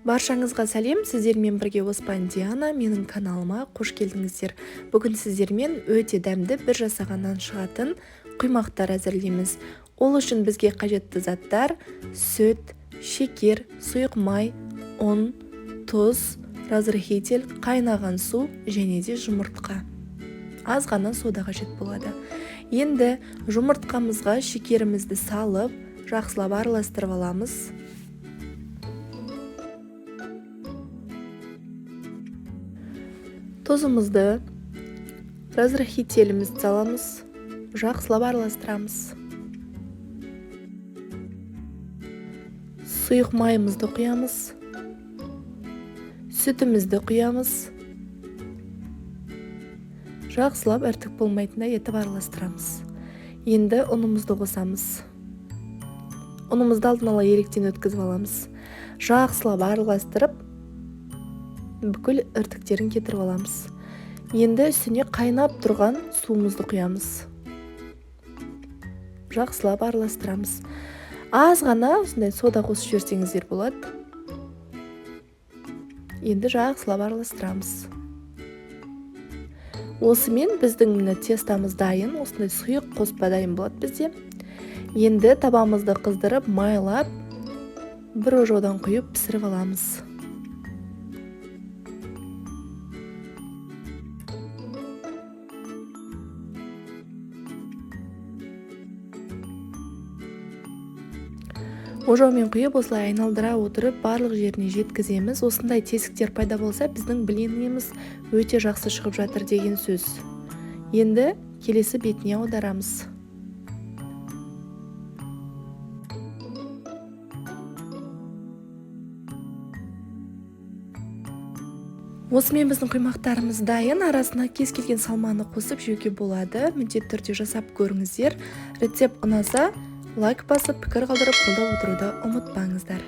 Баршаңызға сәлем, сіздермен бірге Оспан Диана, менің каналыма қош келдіңіздер. Бүгін сіздермен өте дәмді бір жасағаннан шығатын құймақтар әзірлейміз. Ол үшін бізге қажетті заттар: сүт, шекер, сұйық май, ұн, тұз, разрыхитель, қайнаған су және де жұмыртқа. Аз ғана сода қажет болады. Енді жұмыртқамызға шекерімізді салып, жақсылап араластырып аламыз. Тұзымызды, разрыхителімізді саламыз, жақсылап араластырамыз. Сұйық майымызды құямыз, сүтімізді құямыз. Жақсылап іртік болмайтындай етіп араластырамыз. Енді ұнымызды қосамыз. Ұнымызды алдын ала електен өткізіп аламыз. Жақсылап араластырып, бүкіл іртіктерін кетіріп аламыз. Енді үстіне қайнап тұрған суымызды құямыз. Жақсылап араластырамыз. Аз ғана осындай сода қосып жіберсеңіздер болады. Енді жақсылап араластырамыз. Осымен біздің міне тестамыз дайын, осындай сұйық қоспа дайын болады бізде. Енді табамызды қыздырып, майлап, бір ожаудан құйып пісіріп аламыз. Ожаумен құйып, осылай айналдыра отырып, барлық жеріне жеткіземіз. Осындай тесіктер пайда болса, біздің блиніміз өте жақсы шығып жатыр деген сөз. Енді келесі бетіне аударамыз. Осымен біздің құймақтарымыз дайын. Арасына кез келген салманы қосып жеуге болады. Міндетті түрде жасап көріңіздер. Рецепт ұнаса, лайк басып, пікір қалдырып, қолдап отыруды ұмытпаңыздар.